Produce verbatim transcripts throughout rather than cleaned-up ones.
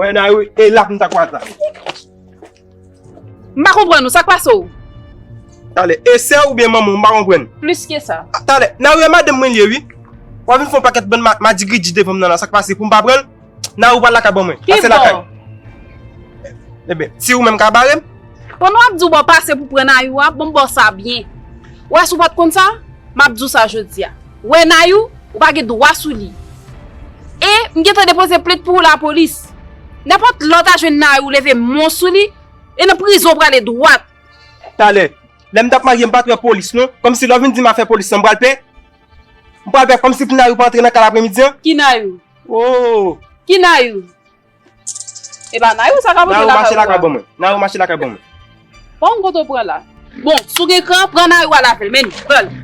Wè, Nayou, e la pou m ta kwaz la. M pa konprann ou, sa k pase w? Talè, e sè ou byen manman w, m pa konprann. Plis ke sa. Talè, Nayou, e madanm mwen li ye, wi. W ap vin fè yon pakèt bann ma-, madigridi devan m nan la, sa k pase pou m pa pran l? Nayou pral lakay ban mwen. Pase lakay. Ebyen, si ou menm ka bare m. Pandan w ap di w ba w pase pou pran Nayou a, ban m ba w sa byen. Ou wè si w pa t konn sa, m ap di w sa jodi a. Ou wè Nayou, ou pa gen dwa sou li. E m gentan depoze plent pou ou lapolis. Nenpòt lè w ta jwenn Nayou leve men w sou li, e nan prizon w prale dwat. Talè, lè m t ap marye, m pa t wè polis non. Kòmsi lè w vin di m afè polis lan, m pral pè. M pral pè kòmsi pou Nayou pa antre nan kay la apremidi an. Ki Nayou? Oh! Ki Nayou? E pa Nayou sa k ap antre lakay ou a. Nayou mache lakay ban mwen. Nayou mache lakay ban mwen. Bon, kote w pran la? Bon, si w gen kran, pran Nayou al avè l, men pran l.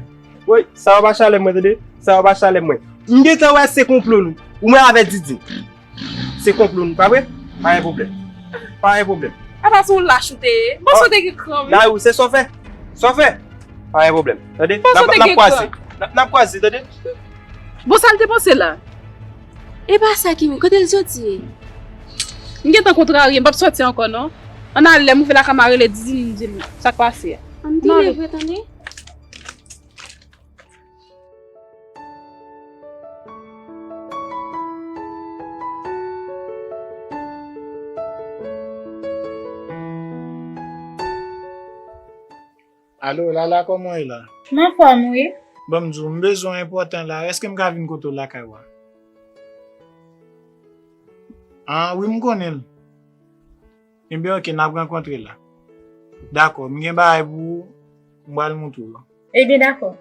Woy, sa yo pa chalè mwen, tande? Sa yo pa chalè mwen. M gentan wè se konplo nou. Ou mwen avè Didi. Se konplo nou, pa vre? Pa gen pwoblèm. Pa gen pwoblèm. Apa se yon lach ou te ye? Bon, sa w te gen kran, wi. Nayou, se sa w fè. Sa w fè. Pa gen pwoblèm. Tande? N ap, n ap kwaze. N ap, n ap kwaze, tande? Bon, sa l te panse la? E pa sa ki, kote l soti? M gentan kontrarye, m p ap soti ankò non. Ann ale, lè m rive lakay m a rele Didi, m di l sa k pase a. Ann ale vre, tande? Alo, Lala, kòman w ye la? M anfòm, wi. Ban m di w, m bezwen w enpòtan la. Èske m ka vin kote w lakay ou a? An, wi, m konnen l. Ebyen, oke, n ap rankontre la. Dakò, m gen bagay pou ou, m pral montre w. Ebyen, dakò.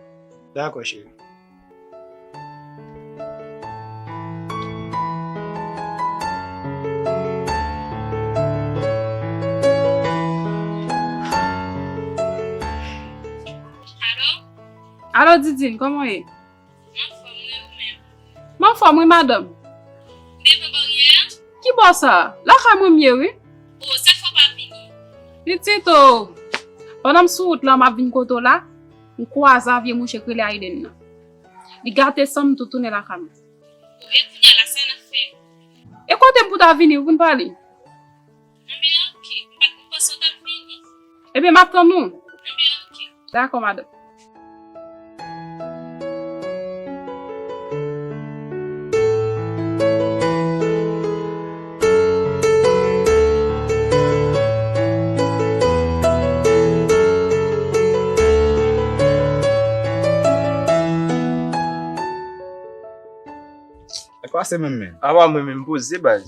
Dakò, cheri. Alo? Alo, Didine, kòman w ye? M anfòm, wi, ou menm? M anfòm, wi, madanm. Devan baryè a? Ki bò sa? Lakay mwen m ye, wi. O, sa k fè w pa vini? Pitit, o! Pandan m sou wout la, m ap vin kote w la, m kwaze a vye mouche k rele Ayden nan. Li gate san m tou tounen lakay mwen. O, e kounye a la, sa n ap fè? E kote m pou ta vini, wi, pou n pale? Enben, oke. M pa t konn panse w t ap vini. Ebyen, m ap tann ou. Enben, oke. Dakò, madanm. Sa k pase menm, men? Apa mwen menm poze, baz.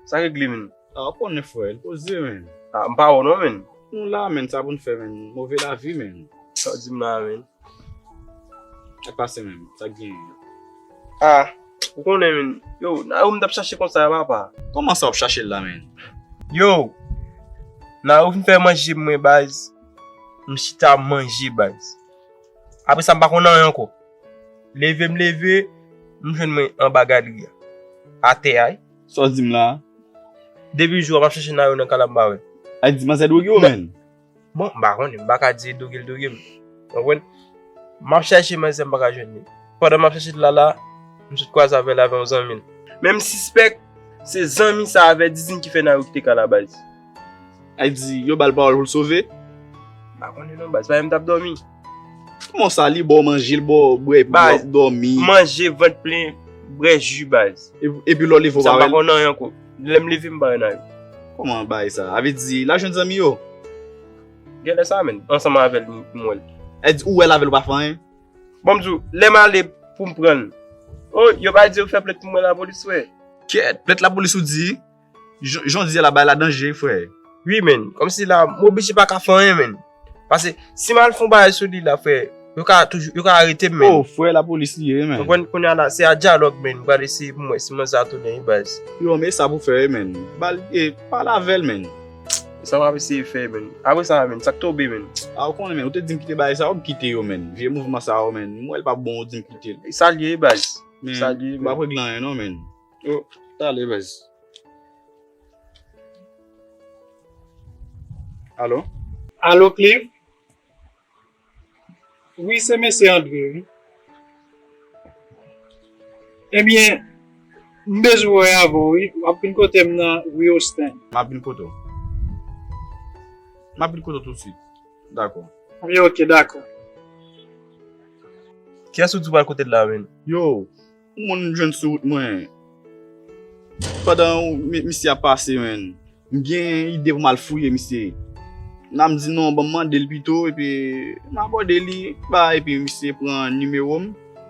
Sa regle, men? A, w konnen, frè, poze, men. A, m pa wè w non, men. Nou la, men, sa pou n fè, men. Move lavi, men. Sa w di m la, men? Sa k pase, men? Sa k genyen? A, ou konnen, men. Yo, Nayou m t ap chache konsa, papa. Kòman sa w ap chache l la, men? Yo, Nayou fin fè manje mwen, baz. M chita manje, baz. Apre sa, m pa konn anyen ankò. Leve m leve, m jwenn mwen anba galri a. Atè a, wi. Sa w di m la? Depi jou a, m ap chache Nayou nan kay la, m pa wè l. Ay di manzè dwoge w, men. Bon, m pa konnen, m pa ka di dwoge l dwoge m. Konprann? M ap chache manzè, m pa ka jwenn li. Pandan m ap chache l la la, m sot kwaze avè l avè yon zanmi l. Men m sispèk se zanmi sa avè Didine ki fè Nayou kite kay la, baz. Ay di, yo ba l pawòl pou l sove? M pa konnen non, baz. Pa m t ap dòmi. Kòman sa, li ba w manje, li ba w bwè, epi w ap dòmi? Baz, manje, vant plen, bwè ji, baz. Epi, epi lè w leve, w pa wè l? Sa m pa konn anyen ankò. Lè m leve, m pa wè Nayou. Kòman bagay sa? A vle di, l al jwenn zanmi yo? Genlè sa, men. Ansanm avè l, m, m wè l. Ay di, ou wè l avè l, ou pa fè anyen? Bon, m di w, lè m ale pou m pran l. O, yo pa di yo fè plent pou mwen lapolis, frè. Kèt, plent lapolis ou di? Jan, jan w di a la, bagay la danje, frè. Wi, men. Kòmsi la, m oblije pa ka fè anyen, men. Paske, si m al fè yon bagay sou li la, frè, yo ka toujou, yo ka arete m, men. O, frè, lapolis li ye, men. Konprann, kounye a la, se a dyalòg, men. M pral eseye pou m wè si manzè a tounen, wi, baz. Yo, men sa pou fè, men. Ba l, e, pale avè l, men. Sa m ap eseye fè, men. Apre sa, men, sa k tonbe, men. A, ou konnen, men, ou te di m kite bagay sa yo, m kite yo, men. Vye mouvman sa yo, men. M wè l pa bon, ou di m kite l. E sa l ye, baz. Men, sa l ye, men. M p ap regle anyen, non, men. O, talè, baz. Alo? Alo, Clive? Wi, se mesye Andre, wi. Ebyen, M bezwen wè avè w, wi. W ap vin kote m nan ri Osten. M ap vin kote w. M ap vin kote w tousuit. Dakò. Wi, ok, dakò. Kiyès ou di w pral kote l la, menn? Yo, yon moun m jwenn sou wout mwen. Pandan mi- misye ap pase, menn. M gen ide pou m al fouye misye. Nan m di non, ban m mande l pito, epi m abòde li, ba, epi misye pran nimewo m,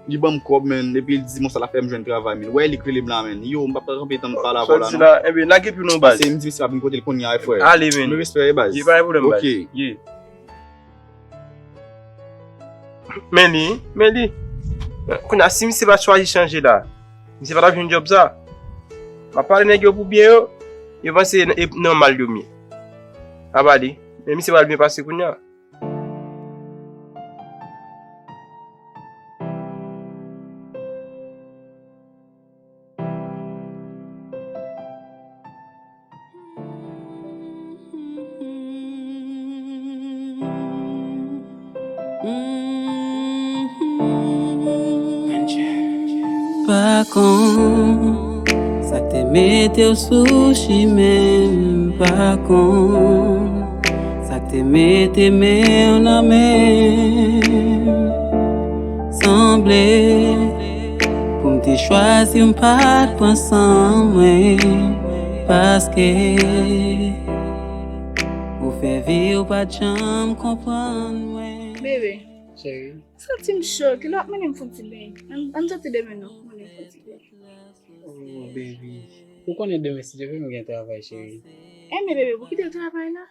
li ban m kòb, menn, epi l di m sa l ap fè m jwenn travay, menn. Wè, li k rele m la, menn. Yo, m p ap kanpe tann pale avè w la, non. Sa w di la, enben, lage pye w non, baz. Pase m di misye m ap vin kote l kounye a, wi, frè. Ale, menn. Men respè, wi, baz. Ye, pa gen pwoblèm, baz. Ok. Ye. Men li, men li. Kounye a, si misye pa t chwazi chanje la, misye pa t ap jwenn djòb sa. M ap pale nèg yo pou byen yo, yo panse e nòmal yo m ye. Aba li, men misye pral byen pase kounye a. Pa konn sa k te mete w sou chimen m, pa konn sa k te mete men w nan men m. Sanble pou m te chwazi m pa t pran san mwen, paske ou fè vi w pa t janm konprann mwen. Bebe, cheri, m santi m cho, kilè w ap mennen m fè yon ti beny? Ann, ann soti demen non, pou mennen m fè yon ti beny. Oh, baby. Ou konnen demen, si Dye vle, m gen travay, cheri. Enben, bebe, pou kite l travay la?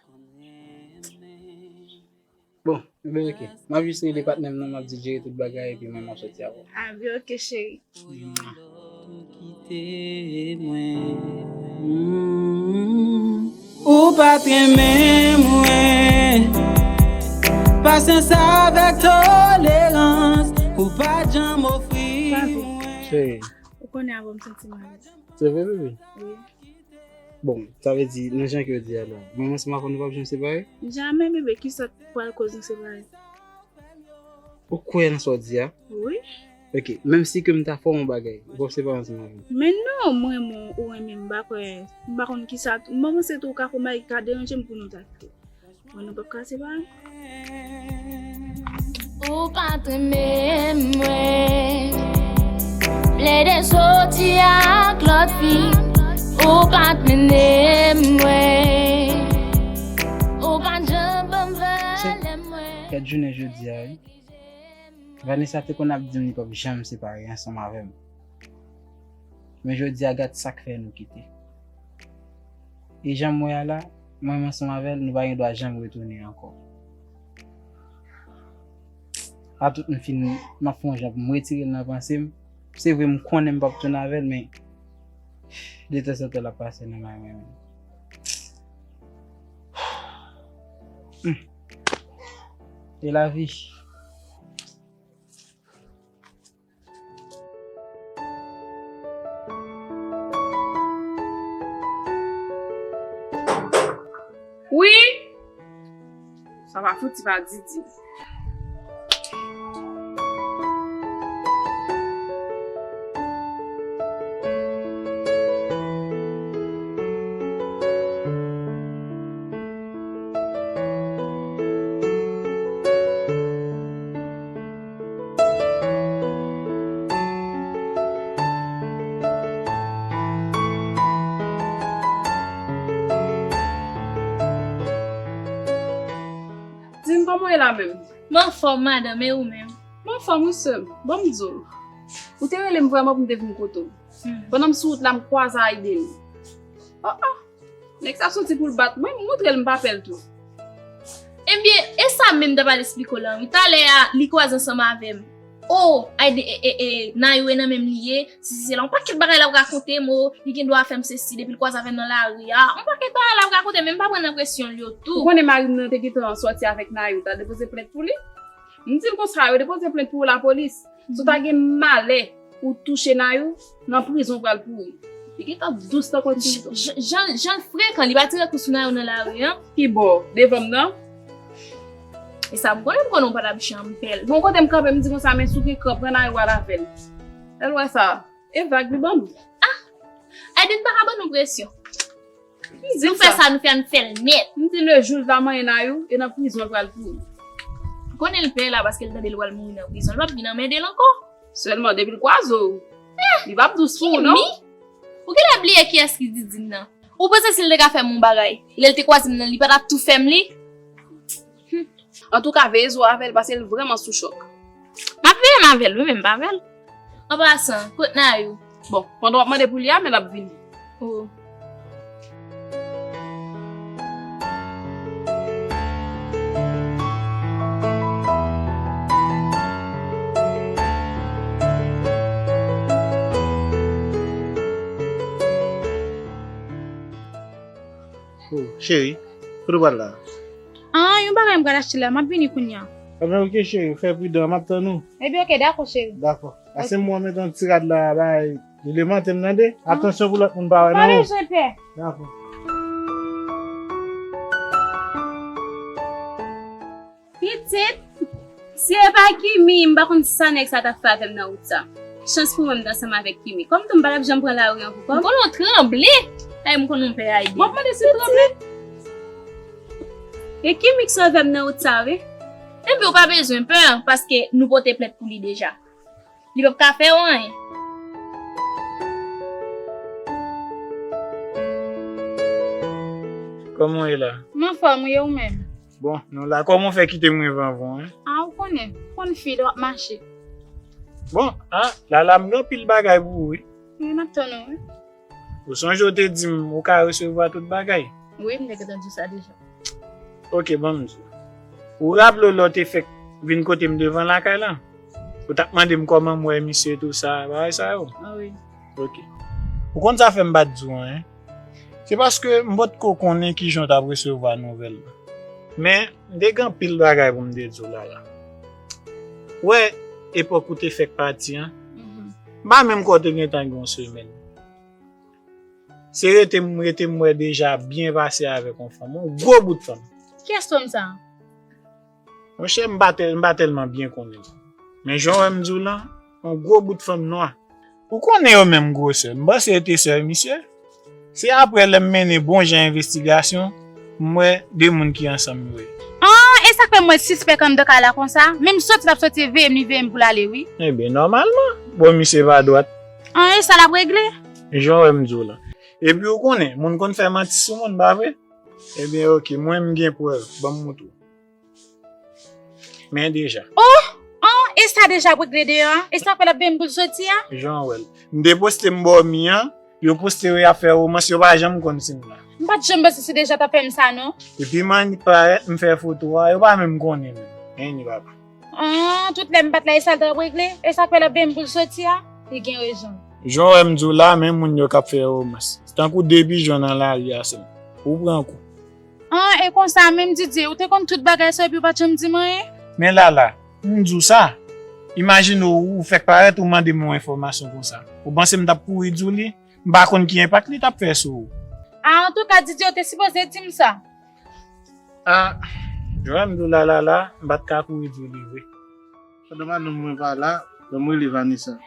Bon, enben, ok. M ap jis rele patnè m nan, m ap di l jere tout bagay, epi mwen, m ap soti avè w. Ah, ben, ok, cheri. Mwa. Ou kite mwen. Mm. Ou pa t renmen mwen. Pasyans avèk tolerans, ou pa t janm ofri mwen. Cheri. Ou konnen avè w m santi m alèz. Se vre, bebe? Wi. Bon, sa vle di, nan jan ke w di a la, mwen menm ansanm avè w nou p ap janm separe? Jamè, bebe, kisa k pral koz nou separe? Ou kwè nan sa w di a? Wi. Ok, menm si ke m ta fè w yon bagay, ou p ap separe ansanm avè m? Men non, mwen, mwen, ou renmen m, m pa kwè, m pa konn kisa, m pa panse tou ou ka fè yon bagay ki ka deranje m pou nou ta kite. Mwen, nou p ap ka separe. Ou pa t renmen mwen. Plede soti ak lòt fi. Ou pa t mennen mwen. Ou pa t janm ban m valè mwen. Gad jounen jodi a, wi. Vanessa te konn ap di m li p ap janm separe ansanm avè m. Men jodi a, gad sa k fè nou kite. E jan m wè a la, mwen menm ansanm avè l, nou pa gen dwa janm retounen ankò. Atout m fin, m ap fè yon jan pou m retire l nan panse m. Se vre, m konnen m p ap tounen avè l, men detanzantan l ap pase nan may mwen menm. Hmm. E lavi. Wi! Sa pa fouti pa Didi. Di m kòman w ye la menm? M anfòm, madanm, e ou menm? M anfòm, wi, sè m. Ban m di w. Ou te rele m vrèman pou m te vin kote w. Hmm. Pandan m sou wout la, m kwaze Aiden. Oh, oh. Nèg sa soti pou l bat mwen, m montre l m pa pè l tou. Ebyen, e sa menm m t ap al esplike w la, wi. Talè a, li kwaze ansanm avè m. O, Aiden, e, e, e, Nayou e nan menm li ye, sesi sela. Yon pakèt bagay l ap rakonte m, o, li gen dwa fè m sesi depi l kwaze avè m nan lari a. Yon pakèt bagay l ap rakonte, men m pa pran nan presyon l yo tou. Ou konnen mari m nan te gentan sòti avèk Nayou, t al depoze plent pou li? M di l konsa, yo depoze plent pou ou lapolis. Si w ta gen malè, ou touche Nayou, nan prizon ou pral pouri. Li gentan dous tankou yon ti mouton. Jan, jan, jan l frekan, li pa tire kou sou Nayou nan lari an. Ki bò? Devan m nan? E sa m konnen, m konnen w pa t ap janm pè l. Bon, kote m kanpe, m di konsa, men si w gen kran, pran Nayou al avè l. Lè l wè sa, e vag li ban m. Ah! Aiden pa ka ban nou presyon. M di nou fè sa, nou fè, nou fè l nèt. M di le jou l ta manyen Nayou, e nan prizon l pral pouri. M konnen l pè la paske l tande l pral mouri nan prizon. L p ap vin anmède l ankò. Sèlman depi l kwaze w, li p ap dous pou ou, non? Kimi? Ou genlè bliye kiyès ki Didine nan. Ou panse si l te ka fè m yon bagay, lè l te kwaze m nan, li pa t ap tou fè m li? Antouka, veye zo avè l, paske l vrèman sou chòk. M ap veye m avè l, wi, men m pa avè l. An pasan, kot Nayou? Bon, pandan w ap mande pou li a, men l ap vini. Oh. Oh, cheri, kote w pral la? Ah, yon bagay m pral achte la, m ap vini kounye a. Ebyen, oke, cheri, fè pridan, m ap tann ou. Ebyen, oke, dakò, cheri. Dakò. Pase m wè w met yon ti rad la, bay, li levante m tande. Ah. Atansyon pou lòt moun pa wè non. Pa bezwen pè. Dakò. Pitit, si e pa Kimi, m pa konn sa nèg sa t ap fè avè m nan wout sa. Chans pou mwen, m t ansanm avèk Kimi. Kòm tou m pa t ap janm pran lari an pou kò m. M konnen w tranble. Ay, m konnen w pè Aiden. W ap mande si m tranble? E Kimi k sove m nan wout sa, wi. Enben, ou pa bezwen pè, paske nou pote plent pou li deja. Li p ap ka fè w anyen. Kòman w ye la? M anfòm, wi, e ou menm? Bon, nou la. Kòman w fè kite m rive anvan w, en? A, ou konnen, konn fi lè w ap mache. Bon, a, Lala, m gen anpil bagay pou ou, wi. Wi, m ap tann ou, wi. Ou sonje w te di m ou ka resevwa tout bagay? Wi, m te gentan di w sa deja. Oke, ban m di w. Ou raple w lè w te fèk vin kote m devan lakay la? Ou t ap mande m kòman m wè misye tou sa, bagay sa yo? A, wi. Oke. Ou konn sa fè m pa t di w anyen? Se paske m potko konnen kijan w t ap resevwa nouvèl la. Men, m te gen anpil bagay pou m te di w, Lala. Ou wè, epòk ou te fèk pati an, mhm, m pa menm kwè w te gentan gen yon semèn. Se rete m, rete m wè deja byen pase avèk yon fanm, yon gwo bout fanm. Kiyès fanm sa a? Monchè, m pa tèl-, m pa tèlman byen konnen l. Men jan w wè m di w lan, yon gwo bout fanm nwa. Ou konnen yo menm gwosè. M panse yo te sè misye. Se apre lè m mennen bon jan envestigasyon, m wè de moun ki ansanm yo ye. An, e sa k fè m wè l sispèk anndan kay la konsa? Menm soti l ap soti veye m, li veye m pou l ale, wi. Ebyen, nòmalman. Bon, misye pa dwat. An, e sa l ap regle? Jan w wè m di w lan. Epi ou konnen, moun konn fè manti sou moun, pa vre? Ebyen, oke, mwen m gen prèv, ban m montre w. Men deja. Oh! An, e sa deja ap regle deyò a? E sa k fè l ap veye m pou l soti a? Jan w wè l. M te poste m ba w mi an, yo poste yo, y ap fè womans, yo pa janm konn si m la. M pa t janm panse se deja t ap fè m sa, non. Epi m annik parèt, m fè foto a, yo pa menm konnen menm. Annik papa. An, tout lè m pa t la, e sa l t ap regle? E sa k fè l ap veye m pou l soti a? Li gen rezon. Jan w wè m di w la, men moun yo k ap fè womans. Se tankou de pijon nan lari a sèlman. Ou pran kou. An, e konsa menm, Didye, ou te konn tout bagay sa epi ou pa t janm di m anyen? Men Lala, m di w sa. Imajine w, ou fèk parèt, ou mande m yon enfòmasyon konsa. Ou panse m t ap kouri di w li? M pa konn ki enpak li t ap fè sou ou. A, antouka, Didye, ou te sipoze di m sa. A, jan m di w la, Lala, m pa t ka kouri di w li vre. Pandan madanm mwen pa la, ban m rele Vanessa.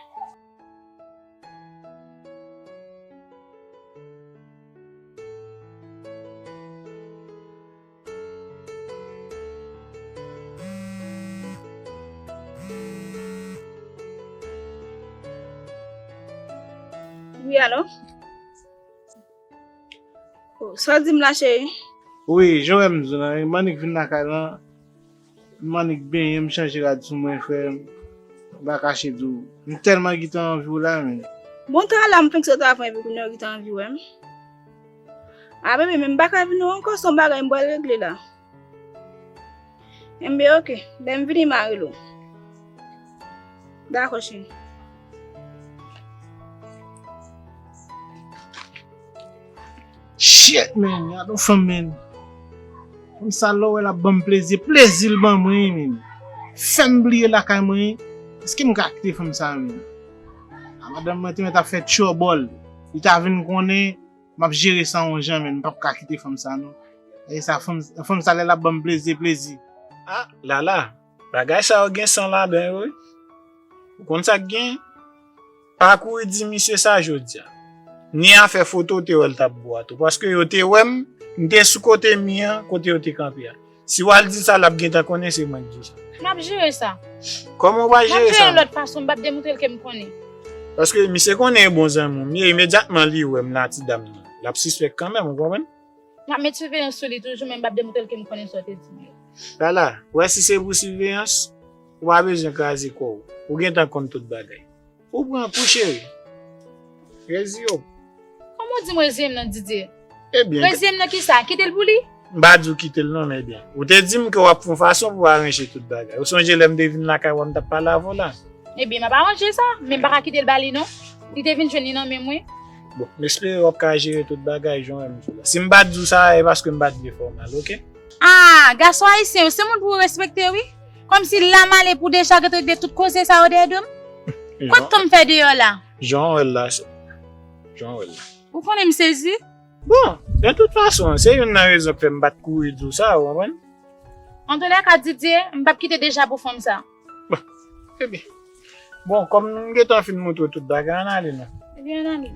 Wi, alo? Oh, sa w di m la, cheri? Wi, jan w wè m di w lan, m annik vin lakay lan. M annik benyen, m chanje rad sou mwen, frè m. M pa kache di w. M tèlman gentan anvi w la, men. Bon, ta la, m fenk sot avè w, epi kounye a w gentan anvi wè m. A, bebe, men m pa ka vin wè w ankò, se yon bagay m pral regle la. Enben, oke. Lè m vini, m a rele w. Dakò, cheri. Shit, man. Gade yon fanm, man. Fanm sa, lè w wè l ap ban m plezi, plezi l ban mwen, man. Fè m bliye lakay mwen. Èske m ka kite fanm sa, man? A, madanm mwen te mèt ap fè tchòbòl. Li ta vin konnen m ap jere sa yon jan, man. M p ap ka kite fanm sa, non. E sa, fanm, fanm sa, lè l ap ban m plezi, plezi. A, Lala. Bagay sa yo gen san ladan yo, wi. Ou konn sa k gen? Pa kouri di misye sa jodi a. Ni afè foto, w te wè l t ap bo a tou. Paske yo te wè m, m te sou kote mi an, kote yo te kanpe a. Si w al di sa, l ap gentan konnen se mwen k di w sa. M ap jere sa. Kòman w va jere sa? M ap jere lòt fason, m p ap demontre l ke m konnen. Paske misye konnen e bon zanmi w m ye, imedyatman li wè m la, ti dam nan, l ap sispèk kanmenm, ou konprann? M ap met siveyans sou li toujou, men m p ap demontre l ke m konnen sa w te di m yo. Lala, w wè si se pou siveyans, ou pa bezwen kraze kò w. Ou gentan konn tout bagay. Ou pran kou, cheri. Reziye w. Kòman w di m reziye m nan, Didier? Ebyen, reziye m nan kisa? Kite l pou li? M pa di w kite l non, men ebyen. Ou te di m ke w ap fè yon fason pou w aranje tout bagay. Ou sonje lè m te vin lakay w, m t ap pale avè w la? Ebyen, m ap aranje sa, men m pa ka kite l ba li non. Li te vin jwenn li nan men mwen. Bon, m espere w ap ka jere tout bagay jan w wè m di w la. Si m pa t di w sa, e paske m pa t vle fè w mal, oke? Ah, gason ayisyen yo, se moun pou yo respekte, wi. Kòmsi la m ale pou deja ret regle tout koze sa yo dèyè do m. Kot tan m fè deyò la? Jan w wè l la, se jan w wè l la. Ou konnen m sezi? Bon, de tout fason, se youn nan rezon k fè m pa t kouri di w sa, ou konprann? Antoulèka, Didier, m p ap kite deja pou fanm sa. Bon, ebyen. Bon, kòm m gentan fin montre w tout bagay, ann ale non. Ebyen, ann ale.